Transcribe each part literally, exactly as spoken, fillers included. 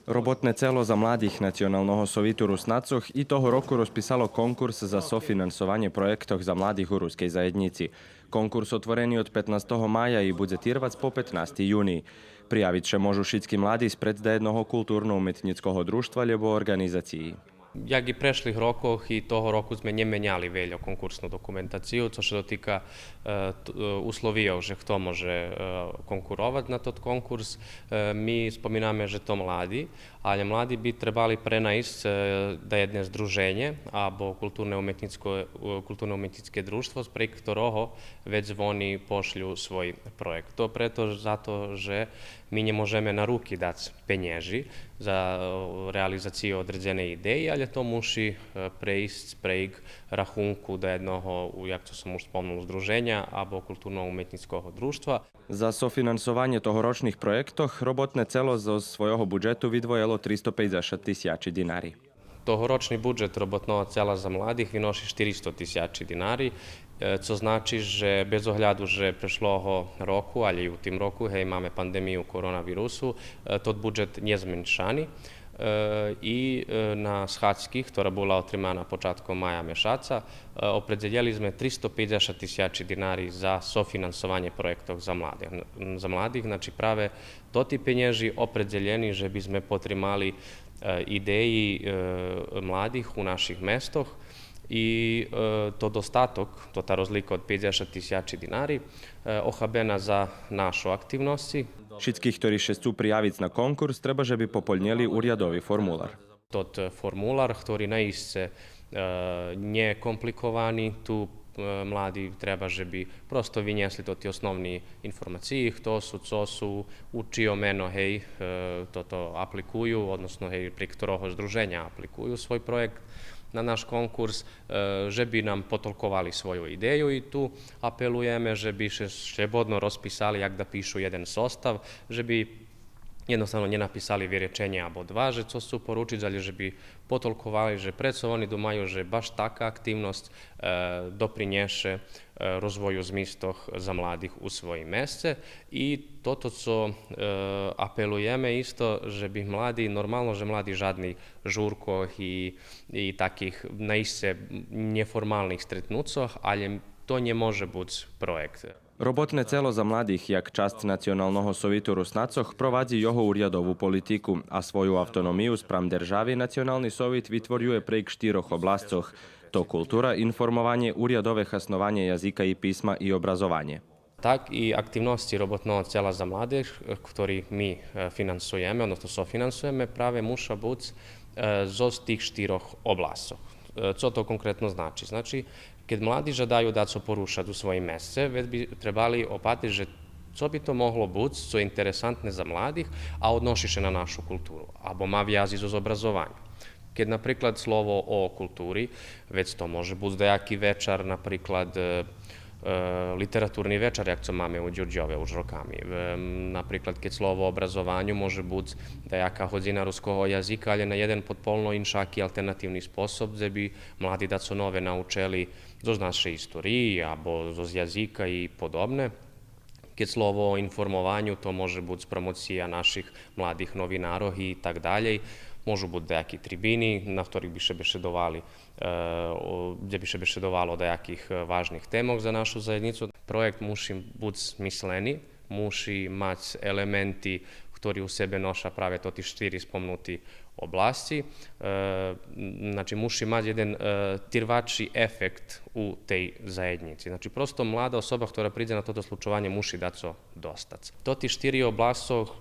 Роботне цело за младих Националного совиту Руснацох и того року розписало конкурс за софинансованє проєктох за младих у рускей заєднїци. Конкурс отворени од петнастого мая и будзе тирвац по петнасти юний. Приявиц ше можу шицки млади спред даєдного културно-уметнїцкого дружтва лєбо орґанизациї. Як и прешлих рокох, и того року зме нє меняли вельо конкурсну документацию, цо ше дотика, е, т-, е, условийох же хто може, е, конкуровац на тот конкурс. Е, ми споминаме же то млади, але млади би требали пренайсц, е, даєдне здруженє або културне-уметнїцке, е, културно-уметнїцке дружтво, спред хторого вец вони пошлю свой проєкт. То прето, зато же ми нє можеме на руки дац пенєжи за, е, реализацию одредзеней идеї, але то муши, е, прейсц прейґ рахунку даєдного, у, як цо сом уж спомнул, здруженя або културно-уметнїцкого дружтва. За софинансованє тогорочних проєктох Роботне цело зоз свойого буджету видвоєло тристо пейдзешат тисячи динари. Тогорочни буджет Роботного цела за младих виноши штиристо тисячи динари, е, цо значи же без огляду же прешлого року, але и у тим року, гей, маме пандемию коронавирусу, е, тот буджет нє зменшани. Е, и, е, на схадзки, хтора була отримана початком мая мешаца, е, опредзелєли зме тристо пейдзешат тисячи динари за софинансованє проєктох за младих. Н-, за младих, значи, праве тоти пенєжи опредзелєни же би зме потримали, е, идеї, е, младих у наших местох. И, е, то достаток, то та розлика од пейдзешат тисячи динари, е, охабена за нашо активносци. Шицки хтори ше сцу приявиц на конкурс, треба же би пополнєли урядови формулар. Тот, е, формулар, хтори наисце, е, нє компликовани, ту, е, млади треба же би просто винєсли тоти основни информациї, хто су, цо су, у чийо мено, гей, е, тото апликую, односно, гей, при хторого здруженя апликую свой проєкт на наш конкурс, е, же би нам потолковали свою идею и ту апелуєме же би ше шлєбодно розписали як да пишу єден состав, же би єдноставно нє написали виреченє або два, же цо сцу поручиц, але же би потолковали же прецо вони думаю же баш така активносц, е, допринєше, е, розвою змистох за младих у своїм месце. И тото цо, е, апелуєме исто, же би млади, нормално же млади жадни журкох и, и таких наисце нєформалних стретнуцох, але то нє може буц проєкт. Роботне цело за младих, як часц Националного совиту Руснацох, провадзи його урядову политику, а свою автономию спрам держави Национални совит витворює прейґ штирох обласцох. То култура, информованє, урядове хаснованє язика и писма и образованє. Так и активносци Роботного цела за младих, е, хтори ми, е, финансуєме, односно софинансуєме, праве муша буц, е, зоз тих штирох обласцох. Е, цо то конкретно значи? Значи, кед млади жадаю дацо порушац у своїм месце, вец би требали опатриц же цо би то могло буц, цо є интересантне за младих, а одноши ше на нашу културу, або ма вязи зоз образованьом. Кед, наприклад, слово о култури, вец то може буц даяки вечар, наприклад, е, е, литературни вечар, як цо маме у Дюрдьове уж роками. Е, наприклад, кед слово о образованю, може буц даяка годзина руского язика, але на єден подполно иншаки алтернативни способ, дзе би млади дацо нове научели зоз нашей историї або зоз язика и подобне. Кед слово о информованю, то може буц промоция наших младих новинарох и так далєй. Можу буц даяки трибини, на хторих би ше бешедовали, е, о, дзе би ше бешедовало о даяких, е, важних темох за нашу заєднїцу. Проєкт муши буц смислени, муши мац елементи хтори у себе ноша праве тоти штири спомнути обласци. Е, значи, муши мац єден, е, тирвачи ефект у тей заєднїци. Значи, просто млада особа хтора придзе на тото случованє муши дацо достац. Тоти штири обласцох,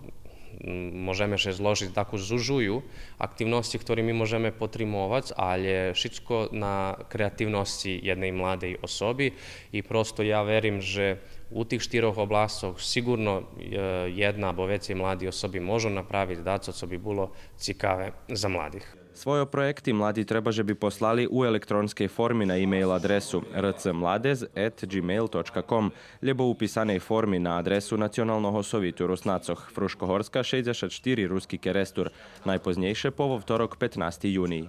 м, можеме ше зложиц, таку зужую активносци хтори ми можеме потримовац, але шицко на креативносци єдней младей особи. И просто я верим же у тих штирох обласцох сиґурно, е, єдна або вецей млади особи можу направиц дацо цо би було цикаве за младих. Свойо проєкти млади треба же би послали у електронскей форми на имейл адресу r c mladez at gmail точка com, лєбо у писаней форми на адресу Националного совиту Руснацох, Фрушкогорска шейдзешат штири, Руски Керестур, найпознєйше по вовторок, петнасти юний.